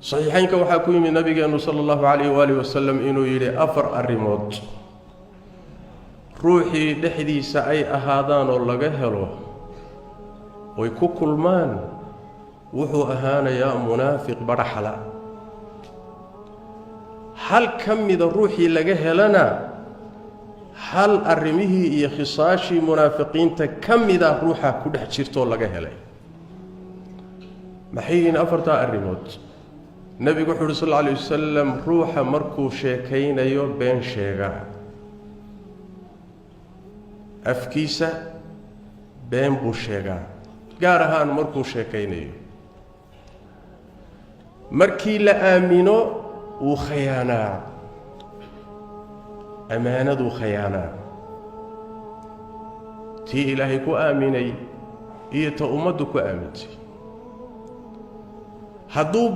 Saxiixeynka waxaa ku yimid Nabigeenu sala allahu calayh waaalih wasalam inuu yidhi: afar arrimood ruuxii dhexdiisa ay ahaadaan oo laga helo oy ku kulmaan, wuxuu ahaanayaa munaafiq badhaxla. Hal ka mida ruuxii laga helana, hal arrimihii iyo khisaashii munaafiqiinta ka mida ruuxa ku dhex jirtoo laga helay. Maxay yihiin afartaa arrimood? Nebigu wuxu uhi sal alla alay wasalam: ruuxa markuu sheekaynayo been sheega, afkiisa been buu sheegaa, gaar ahaan markuu sheekaynayo. Markii la aamino wuu khayaanaa, ammaanaduu khayaanaa, tii Ilaahay ku aaminay iyo ta ummaddu ku aamintay. Hadduu